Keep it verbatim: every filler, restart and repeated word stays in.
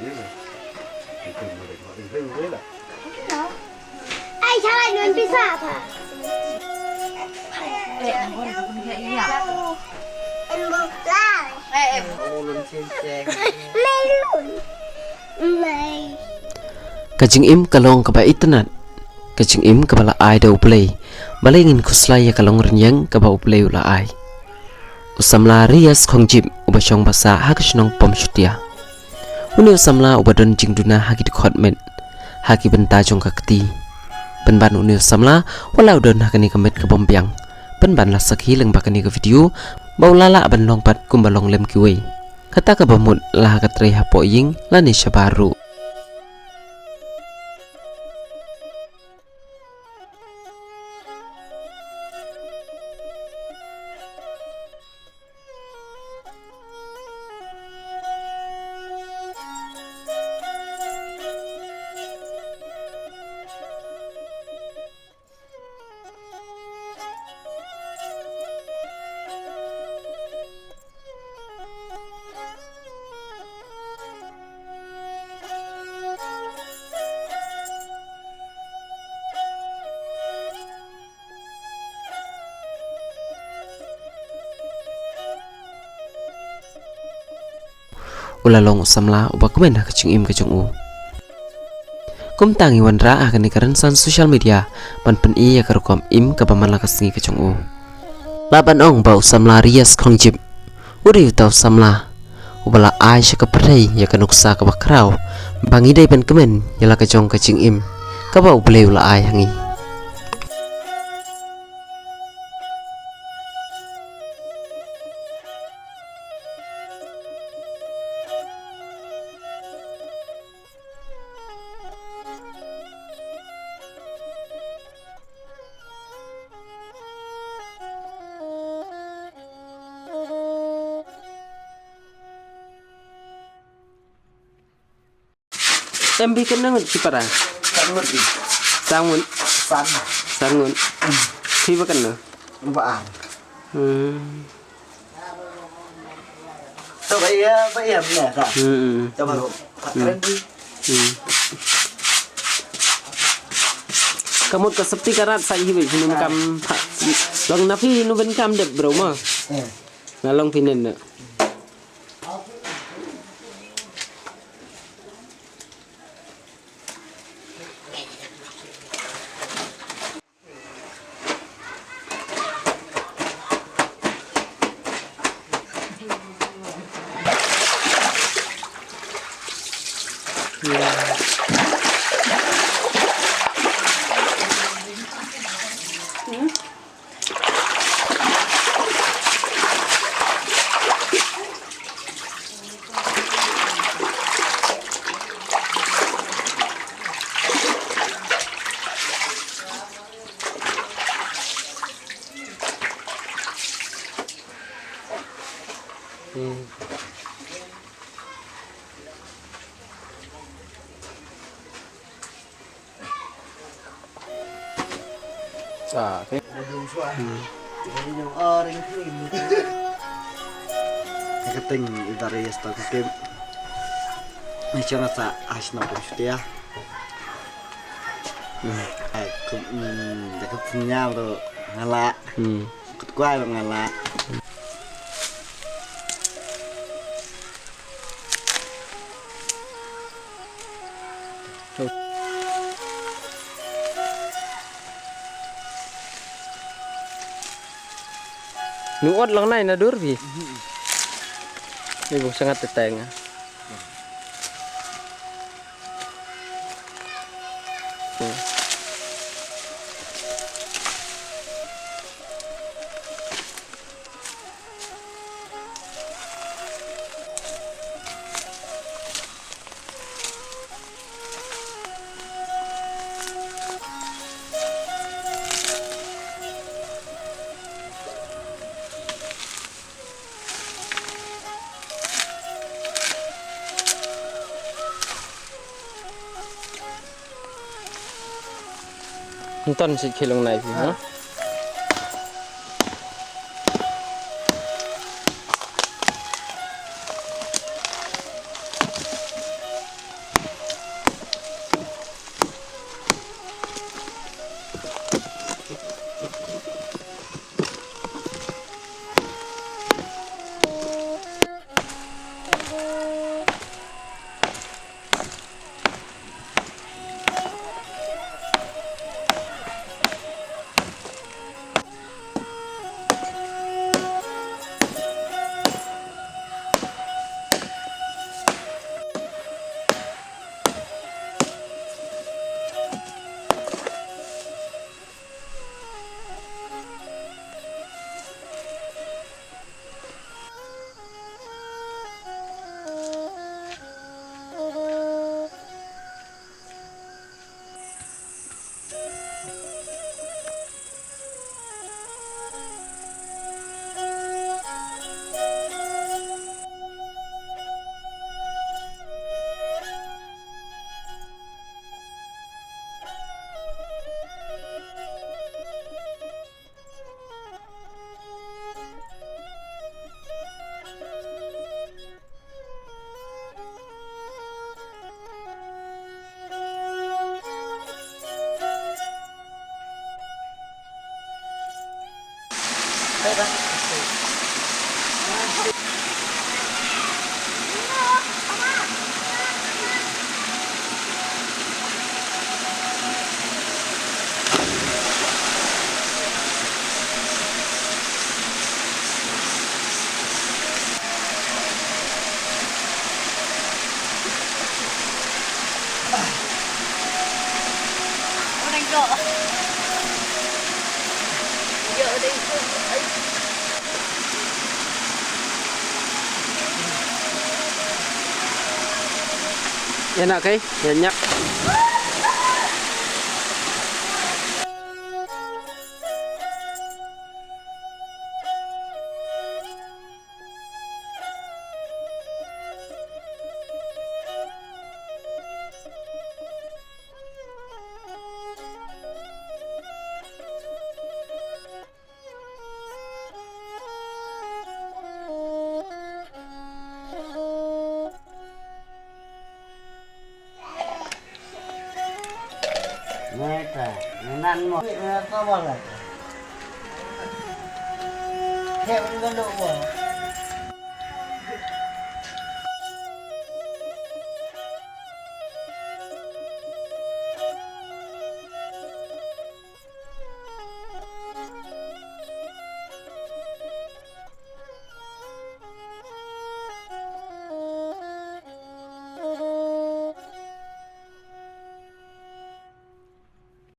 Ai, salah nun bisa apa? Melon. Melon. Ka jingim ka long kaba itynnad, ka jingim kaba la ai da U Blei, balei ngin khuslai ïa ka longrynïeng kaba U Blei u la ai. U samla Rias Khongjip uba shong basa ha ka shnong Pom Shutia. Une u samla uba don jingduna ha ki dkhot met, ha ki bynta jong ka kti. Pynban une u samla, wat la u don ha kane ka met ka bym biang, pynban la sakhi lyngba kane ka video, ba u la lah ban long pat kumba long lem kiwei. Kata kaba mut la ha ka trei hapoh ïing lane shabar ruh. U la long u samla uba kmen ha ka jingim ka jong u. Kumta ngi wanrah ha kane ka rynsan social media ban pyni ïa ka rukom im kaba man la ka sngi ka jong u. Lah ban ong ba u samla Rias Khongjip u dei uta u samla uba la ai sha ka pyrthei ïa ka nuksa kaba khraw ba ngi dei ban kmen ïa la ka jong ka jingim kaba U Blei u la ai ha ngi. Em, phi kynnoh ngut ki para? San ngut ki. San ngut. San. San ngut. Hmm. Phi ba kynnoh? Ba ar. Hmm. To ba ïa, ba ïa, ba ïa, sa. Hmm, hmm. To ba ro. Hmm. Hmm. Ka mut ka sopti ka rat sa hi ba hi num kam. Long na phi num ben kam dep bro ma. Eh. Nga long phi nen na. Hmm. Ah, okay. Hmm. Ka ting i dari sto ka kim. Ni chama sa as na pun setia. Hmm. Ai kum, hmm, da ka punya tu ngala. Hmm. Kut kuai ngala. Nu ot lang nai na dur bi. Ni bu sangat teteng. Nton si khilong nai phi, ha? Ïa na kai, ïa nyak. Neta, nan mo, neta mo la. Khe un ga lo mo.